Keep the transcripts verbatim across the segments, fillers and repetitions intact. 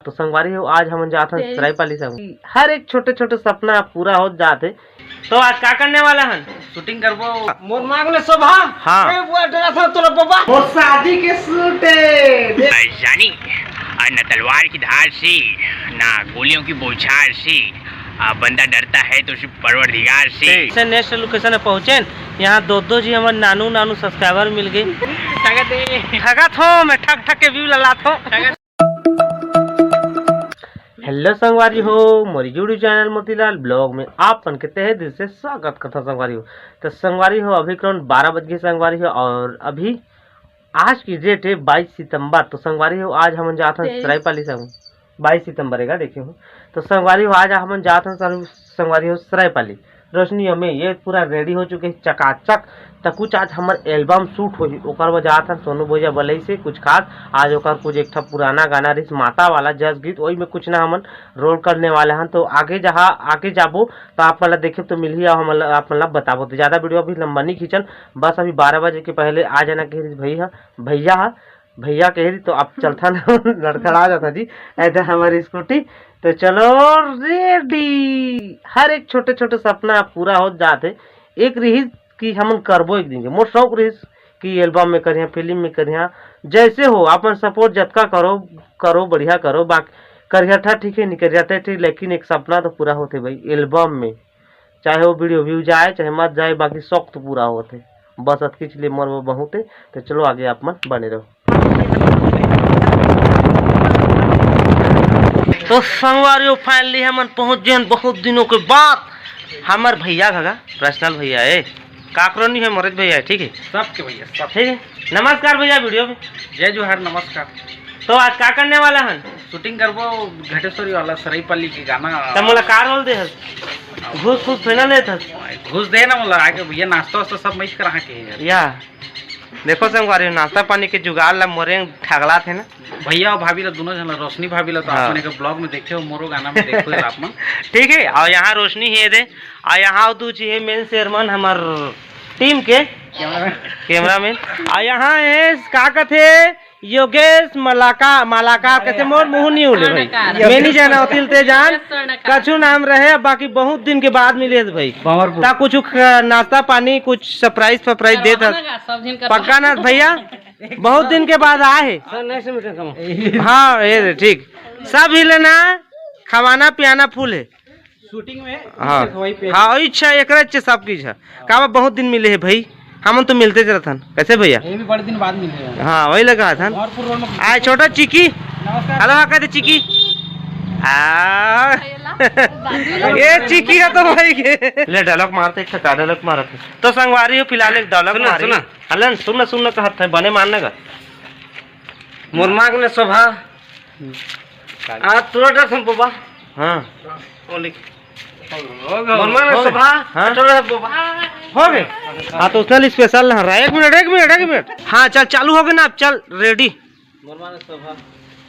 तो संगवारी हो, आज हमन जात हन सरायपाली संग। हर एक छोटे-छोटे सपना पूरा होत जात हे। तो आज का करने वाला हन? शूटिंग करबो। मोर मांग ले शोभा। हाँ। ए, बुआ डरा था तोरा बाबा। मोर शादी के शूट हे। देख। जानी, और न तलवार की धार से, ना गोलियों की बौछार से, आ, बंदा डरता है तो सिर्फ परवरदिगार से। से नेक्स्ट लोकेशन में पहुंचे, यहाँ दो दो जी हमर नानू नानू सब्सक्राइबर मिल गए। ठगत हो, मैं ठग ठग के व्यू ललात हो। हेलो संगवारी हो, मोर YouTube चैनल मोतीलाल ब्लॉग में आप मन के तहे दिल से स्वागत करता संगवारी हो। तो संगवारी हो, अभी करीबन बारह बज गए संगवारी हो, और अभी आज की डेट है बाईस सितंबर। तो संगवारी हो, आज हमन जात हन तेईस। सरायपाली संग, बाईस सितंबर है का, देखे हो। तो संगवारी हो, आज हमन जात हन सर-, संगवारी हो सरायपाली। रोशनी हमें ये पूरा रेडी हो चुके हैं चकाचक। त कुछ आज हमर एल्बम शूट होही, ओकर बर जात हन सोनू भैया बलई से कुछ खास। आज ओकर कुछ एक ठा पुराना गाना रिस माता वाला जस गीत, ओई में कुछ ना हमन रोल करने वाले हन। तो आगे जहाँ आगे जाबो तो आप मन ला देखे तो मिलही, और हमन ला, आप मन ला बताबो। तो ज़्यादा वीडियो अभी लंबा नहीं खींचन, बस अभी बारह बजे के पहले आ जाना कह रही भैया, भैया हा, भैया कह रही। तो आप चलथन लड़खड़ा जाता जी, ऐदा हमारी स्कूटी। तो चलो रेडी, हर एक छोटे छोटे सपना पूरा हो जात हे। एक रिहिस कि हमन करबो एक दिन के, मोर शौक रिहिस कि एल्बम में करिहा, फिल्म में करिहा, जैसे हो अपन सपोर्ट जतका करो, करो बढ़िया करो, बाकी करिहा था ठीक है, नहीं करिहा था ठीक, लेकिन एक सपना तो पूरा होते भाई एल्बम में, चाहे वो वीडियो व्यू जाए चाहे मत जाए, बाकी शौक तो पूरा होते। बस अतकी चीज ले मोर में बहुत है। तो चलो आगे आप मन बने रहो। तो संगवारी हो, finally हमन पहुंच गए हैं बहुत दिनों के बाद हमर भैया घगा, पर्सनल भैया है, काकरो नहीं है, मोरेज भैया है, ठीक है? सबके भैया, सब। ठीक है, नमस्कार भैया, वीडियो में। जय जोहार, नमस्कार। तो आज का करने वाला हन? शूटिंग करबो घटेश्वरी वाला सरायपाली के गाना। त मोला का रोल दे हस? घूस घूस थोड़ा लेत हस? घूस दे ना मोला, आके भैया नाश्ता वास्ता सब मैं करा के है यार। या देखो संगवारी, नाश्ता पानी के जुगाड़ ला मोरे ठगला थे ना। भैया और भाभी ला, दोनों जन ला, रोशनी भाभी ला तो हाँ। आप मन के ब्लॉग में देखे हो, मोरो गाना में देखो आप मन। ठीक है, और यहाँ रोशनी है दे, और यहाँ दू जी है मेन शेरमन हमार टीम के कैमरामैन। और यहाँ है का कथे योगेश मलाका, मलाका कैसे मोर मुंह नहीं उले भाई। स्वर्णकार। मैं नहीं जाना होतिल ते जान, स्वर्णकार। कछु नाम रहे, बाकी बहुत दिन के बाद मिले थे भाई। बावरपुर। ता कुछ ख-, नाश्ता पानी, कुछ सरप्राइज फरप्राइज दे था। करवाना का, सब झिन करवाना। पक्का ना भैया? बहुत दिन के बाद आए है। सर, next meeting कम। हाँ, ये रे, ठीक। सब ही लेना, खवाना पियाना फुल है। शूटिंग में हाँ। देखो वही पे। हाँ, वही छे, एकरे छे सब की छे। का बा, बहुत दिन मिले है भाई, हमन तो मिलते रहत हन। कैसे भैया? ये भी बड़े दिन बाद मिले हैं। हाँ, वही लगा था। भरपुर रोल में। आए छोटा चिकी। नमस्कार। हेलो, हाँ, कहते चिकी। आ, ये चिकी है तो भाई के। ले, डायलॉग मारते, एक ठा डायलॉग मारत है। तो संगवारी हो, फिलहाल एक डायलॉग सुना, मारे। सुना। हलन, सुन ना, सुन ना, कहत है, बने मानने का। मोर मांग ले शोभा। आज तुरंत रखम बाबा। हाँ। ओली। मोर मांग ले हो गए। शोभा। हाँ। तुरंत रखम बाबा। हो गए। हाँ, तो उतना स्पेशल ना रहा। एक मिनट, एक मिनट, एक मिनट। हाँ, चल, चालू हो गए ना, अब चल, रेडी। मोर मांग ले शोभा।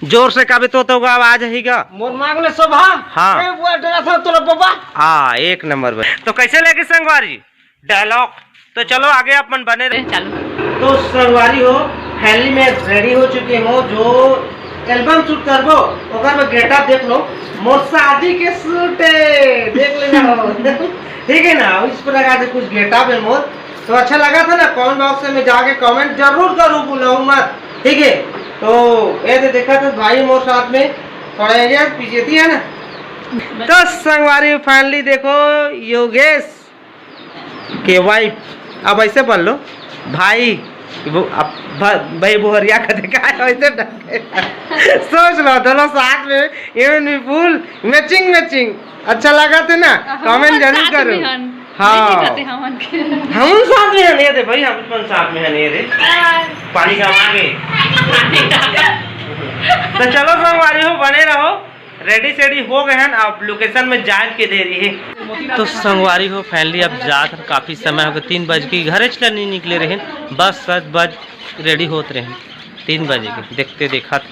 जोर से काबे तो, तो आवाज ही का। मोर मांग ले शोभा। हाँ। ए, वो डरा था तोरा बाबा। हाँ, एक नंबर भाई। तो कैसे लगे संगवारी? डायलॉग। तो चलो आगे आप मन बने रहे। चालू। तो संगवारी हो, फाइनली मैं रेडी हो चुके हो, जो एल्बम शूट करबो, ओकर में गेटअप देख लो, मोर शादी के शूट है, देख लेना हो। ठीक है ना, इस प्रकार से कुछ गेटअप है मोर। तो अच्छा लगा था ना, कमेंट बॉक्स में जाके कमेंट जरूर करो, भूलो मत, ठीक है। तो ये दे देखा था भाई मोर साथ में, थोड़ा एरिया पीछे थी है ना। तो संगवारी फाइनली देखो योगेश के वाइफ, अब ऐसे बोल लो भाई, वो अब भ-, भाई बोहरिया का देखा है वैसे डर। सोच लो दोनों साथ में, ये भी फुल मैचिंग मैचिंग, अच्छा लगा थे ना? हम कमेंट अपन जरूर साथ करो। में हन। हाँ। नहीं दिखते हमन के। हम साथ में हन, ये दे भाई, हम अपन साथ में हन, ये दे। हाँ। पानी का आगे। तो चलो संगवारी हो, बने रहो। रेडी सेडी हो गए हैं, अब लोकेशन में जाए के देरी है। तो संगवारी हो, फाइनली अब जात हन, काफ़ी समय हो गया, तीन बज के घरे चला नहीं निकले रहे, बस सात बज रेडी होत रहे तीन बजे के, देखते देखत।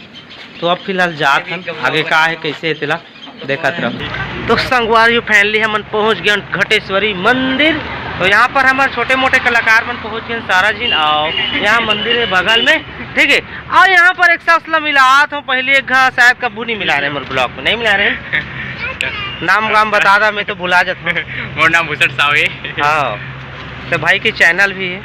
तो अब फिलहाल जात हन, आगे का है कैसे है तेला देखत रहो। तो संगवारी हो, फाइनली हमन पहुंच गए हन घटेश्वरी मंदिर। तो यहाँ पर हमर छोटे मोटे कलाकार मन पहुँच गए सारा झिन, और यहाँ मंदिर है बगल में, ठीक है। और यहाँ पर एक शख्स ला मिलात हूँ, पहले एक घा शायद कभू नहीं मिला रहे मोर ब्लॉग में, नहीं मिला रहे। नाम गाम बता दा, मैं तो भुला जाता हूँ। मोर नाम भूषण साहू है। हाँ, तो भाई के चैनल भी है,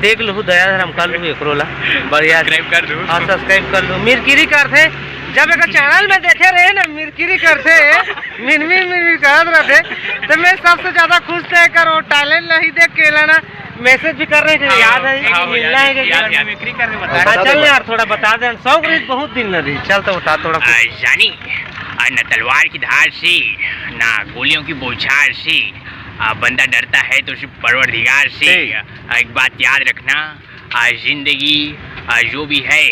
देख लहू, दया धरम कर लहू एकरो ला, बढ़िया से। सब्सक्राइब कर दू। हाँ, सब्सक्राइब कर लहू। मिरकिरी करथे, जब एक चैनल में देखे रहे ना, मिरकिरी करथे, मिनमिन मिनमिन करत रहथे, तो मैं सबसे ज्यादा खुश थे कर वो टैलेंट नहीं देख के ला ना, मैसेज भी कर रहे थे, हाँ, याद है, हाँ, मिलना है याद, क्या? याद, याद। मिमिक्री करके बता। हाँ, चल यार, थोड़ा बता दे, शौक रही, बहुत दिन न रही, चल तो उठा थोड़ा कुछ। आ, जानी, आ, न तलवार की धार से, ना गोलियों की बौछार से, आ, बंदा डरता है तो सिर्फ परवरदिगार से। ठीक। आ, एक बात याद रखना, आ, जिंदगी, आ, जो भी है,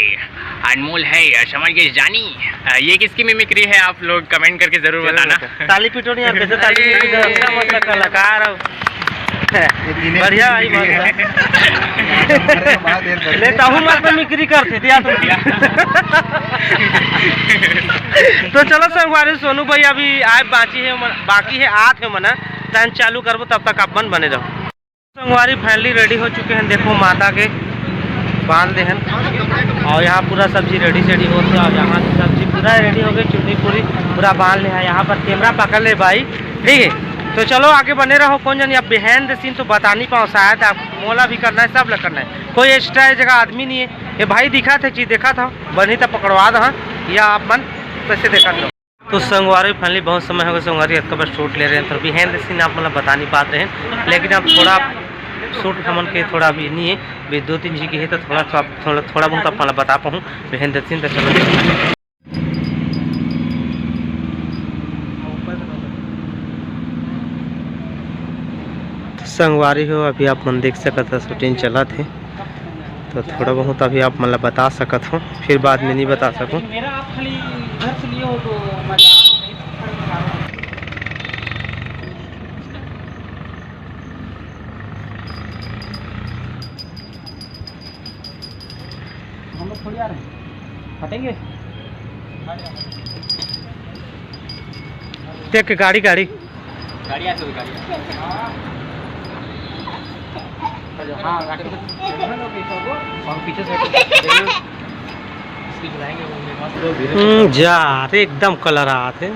अनमोल है, आ, समझ गए जानी। आ, ये किसकी मिमिक्री है, आप लोग कमेंट करके जरूर जरूर बताना। बताओ। ताली पीटो नहीं यार, कैसे ताली पीटो? अच्छा, मतलब कलाकार हो। बढ़िया भाई, मस्त। ले, ताहू मत मिमिक्री करते, दिया तुम। तो चलो संगवारी, सोनू भाई अभी आए, बाकी है मन, बाकी है, आत है मना, तहन चालू करबो, तब तक आप मन बने रहो। संगवारी finally ready हो चुके हैं, देखो माता के बांध दे हैं। और यहाँ पूरा सब्जी ready सेडी होत हे, और यहाँ की सब्जी पूरा ready हो गई, चुन्नी पूरी पूरा बांध ले है। यहाँ पर कैमरा पकड़ ले भाई, ठीक है। तो चलो आगे बने रहो, कौन जानी अब behind the scene तो बता नहीं पाओ, शायद आप मोला भी करना है, सब लोग करना है, कोई एक्स्ट्रा जगह आदमी नहीं है। ये भाई दिखा थे चीज देखा था, बनी तो पकड़वा दो, हाँ, या आप मन कैसे देखा था। तो संगवारी finally बहुत समय हो गया संगवारी, अतका बस शूट ले रहे हैं, तो behind the scene आप मतलब बता नहीं पाते हैं, लेकिन अब थोड़ा शूट हमन के थोड़ा अभी नहीं है, अभी दो तीन जी की है, तो थोड़ा थोड़ा थोड़ा, थोड़ा बहुत आप मतलब बता पाऊँ behind the scene। तो चलो संगवारी हो, अभी आप मन देख सकत ह, शूटिंग चलत हे। तो थोड़ा बहुत अभी आप मन ला बता सकत हो, फिर बाद में नहीं बता सकूँ। मेरा आप खाली इधर से लिए हो तो मजा आ रहा है। हम लोग थोड़ी आ रहे हैं, हटेंगे। देख के गाड़ी, गाड़ी। गाड़ी आते हुए, गाड़ी आते हुए। हाँ, गाड़ी। और पीछे से इसकी बुलाएंगे, वो मेरे पास। हम्म, जा रे, एकदम कलर आत हे।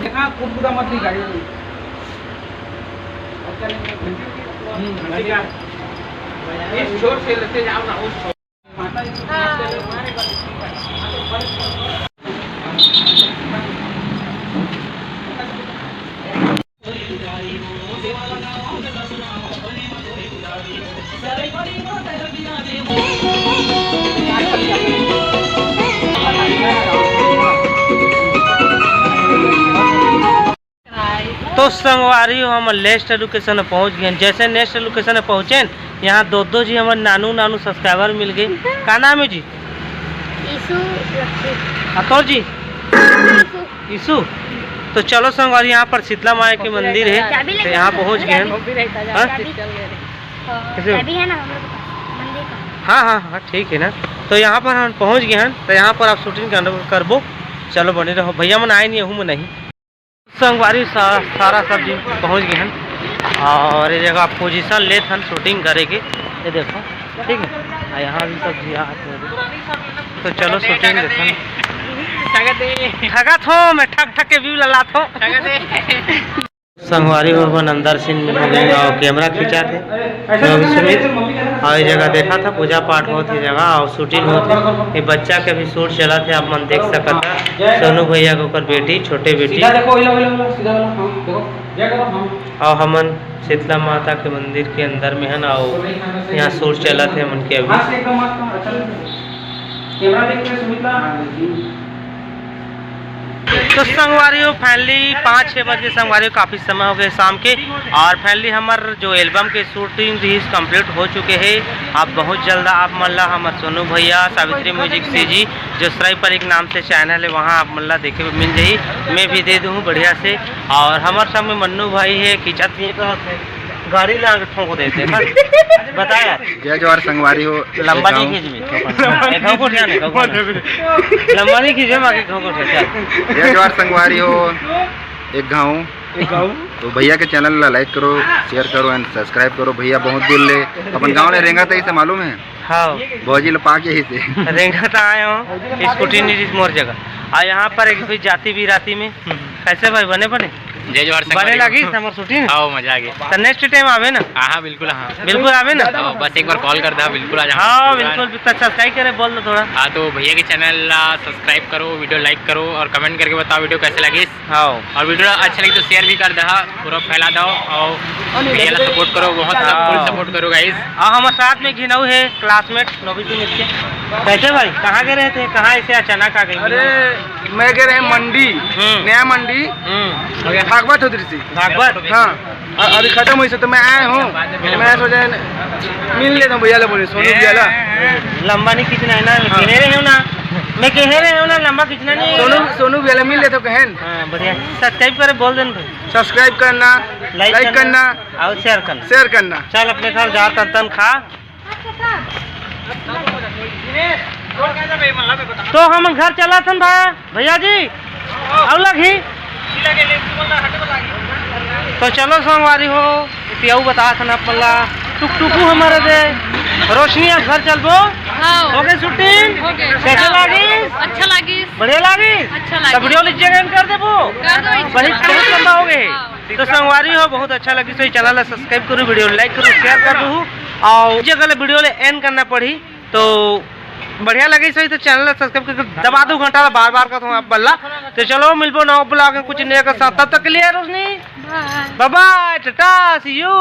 देखा, कुरकुरा मत दी गाड़ी। हम्म, गाड़ी का। इस छोर से लेते जाओ ना, उस छोर। तो संगवारी हो, हम नेक्स्ट लोकेशन में पहुंच गए। जैसे नेक्स्ट लोकेशन में पहुंचे, यहाँ दो दो जी हमारे नानू नानू सब्सक्राइबर मिल गए। का नाम है जी? ईशु लक्ष्मी। हाँ, तोर जी? ईशु। ईशु। तो चलो संगवारी, यहाँ पर शीतला माई के मंदिर है, चाबी तो लेके यहाँ आओ। पहुँच गए हैं। चाबी। हाँ? चाबी। हाँ, कैसे हो? चाबी है ना हमारे पास, मंदिर का। हाँ, हाँ, हाँ, ठीक है ना। तो यहाँ पर हम पहुँच गए हैं, तो यहाँ पर आप शूटिंग कर, करबो। चलो बने रहो, भैया मन आए नहीं, हूँ मैं नहीं। संगवारी सा-, सारा सब झिन पहुँच गए हैं और ये जगह पोजीशन लेत हन शूटिंग करे के। ये देखो, ठीक है, और यहाँ भी सब झिन आ, तो चलो शूटिंग देखो। ठगत हो, मैं ठग ठग के व्यू ललात हो। संगवारी हो, अपन अंदर सीन में हो गए और कैमरा खींचा थे तो अभी सुमित और ये जगह देखा था पूजा पाठ होत हे जगह और शूटिंग होत हे। ये बच्चा के भी शूट चला थे, आप मन देख सकत ह। सोनू भैया के ओकर बेटी, छोटे बेटी। सीधा देखो, हिला, हिला, हिला, सीधा हिला, हाँ, देखो, जय करो, हाँ। और हमन शीतला माता के मंदिर के अंदर में है ना, और यहाँ शूट चला थे हमन के अभी। हाँ, एकदम मस्त, अच्छा लग रहा है। कैमरा देख के सुमित ला। तो संगवारी हो, finally पाँच छः बज के संगवारी हो, काफ़ी समय हो गए शाम के। और finally हमर जो एल्बम के शूटिंग रही कंप्लीट हो चुके हैं। अब बहुत जल्द आप मन ला हमर सोनू भैया, सावित्री म्यूजिक सीजी, जो सराय पर एक नाम से चैनल है, वहाँ आप मन ला देखे बर मिल जाही। मैं भी दे दूँ बढ़िया से। और हमर संग में मन्नू भाई है, खींचत नहीं है, तो गाड़ी ला के ठोंक देते हैं। बता यार। जय जोहार संगवारी हो। लंबा नहीं खींचबे। एक घाव को उठा, एक घाव को उठा। लंबा नहीं खींचबे, बाकी घाव को उठा, चल। जय जोहार संगवारी हो। एक घाव। तो भैया के चैनल ला लाइक करो, शेयर करो and सब्सक्राइब करो। भैया बहुत दूर ले अपन गांव ले रेंगा तई से मालूम है। हाँ। भौजी ल पाके ही से। रेंगा त आए हो, स्कूटी नहीं रहिस मोर जगह। आ यहाँ पर एक भी जाती भी राती में। कैसे भाई, बने बने? जय जोहार संगवारी। बने लागिस हमर शूटिंग? हाँ, मजा आ गया। तो नेक्स्ट टाइम आवे ना? हाँ, हाँ, बिल्कुल, हाँ। बिल्कुल आवे ना? हाँ, बस एक बार कॉल कर दे, बिल्कुल आ जाओ। हाँ, बिल्कुल, तो सब्सक्राइब करे, बोल दो थोड़ा। हाँ, तो भैया के चैनल ला सब्सक्राइब करो, वीडियो लाइक करो और कमेंट करके बताओ वीडियो कैसे लगी। हाँ। और वीडियो अच्छा लगे तो शेयर भी कर दे, पूरा फैला दो और भैया ला सपोर्ट करो, बहुत हाँ। फुल सपोर्ट करो गाइस। और हमारे साथ में घिनऊ है क्लासमेट नौवीं से मिलके। कैसे भाई, कहाँ गए रहे थे, कहाँ ऐसे अचानक आ गए? अरे, मैं गए रहे मंडी, हम्म। नया मंडी, हम्म। भागवत होती थी। भागवत? हाँ। अ-, अभी खत्म हुई से तो मैं आया हूँ, मैं सोचा मिल लेता हूँ भैया ला, बोले सोनू भैया ला। लंबा नहीं खींचना है ना, हाँ। कह रहे हो ना, मैं कह रहे हो ना, लंबा खींचना नहीं है। सोनू, सोनू भैया ला मिल लेता हूँ, कहन। हाँ, बढ़िया। सब्सक्राइब करे, बोल देना भाई। सब्सक्राइब करना, लाइक लाइक करना। करना और शेयर करना। शेयर करना। चल अपने घर जा, तन तन खा। तो हम घर चला थन भा-, भैया जी, अउ लग ही। तो चलो संगवारी हो, पियाऊ बता थन अपन ला, टुकटुकू हमारे दे, रोशनी अब घर चलबो। हाँ। हो गए शूटिंग? हो गए। कैसे लागिस? अच्छा लागिस। बढ़िया लागिस? अच्छा लागिस। तो वीडियो नीचे एंड कर देबो। कर दो, वही बहुत लंबा हो गए। हाँ। तो संगवारी हो, बहुत अच्छा लगिस तो चैनल ला सब्सक्राइब करो, वीडियो लाइक करो, शेयर कर दो। और जगह ले वीडियो ले एंड करना पड़ी, तो बढ़िया लगे सही तो चैनल ला सब्सक्राइब करके दबा दो घंटा ला, बार बार का तुम आप बल्ला। तो चलो मिलबो नवा ब्लॉग में कुछ नया के साथ, तब तक के लिए रोशनी बाय। बाय बाय, टाटा, सी यू।